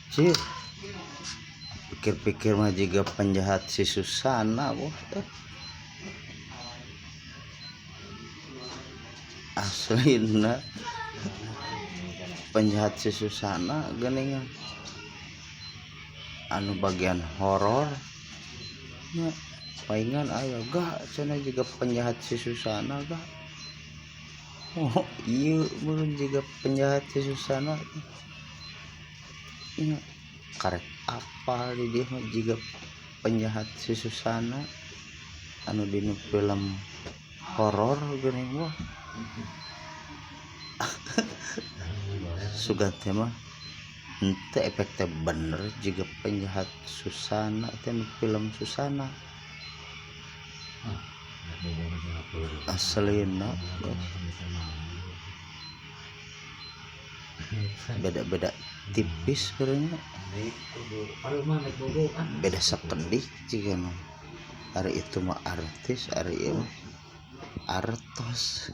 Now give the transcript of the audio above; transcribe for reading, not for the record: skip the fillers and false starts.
Cir, pikir-pikir mah jiga penjahat si Susana bos eh. Aslina penjahat si Susana geuningan anu bagian horor nya paingan aya gak cenah jiga penjahat si Susana gak. Oh iya meureun jiga penjahat si Susana nya karek apal di dieu mah jiga penjahat si Susana anu dina film horor geuning wah. Sugan teh mah henteu efek teh bener jiga penjahat Susana teh nu film Susana aslina bos. Beda-beda tipis sebenarnya, beda sakedik jiga mah. Ari itu mah artis, ari ieu mah artos.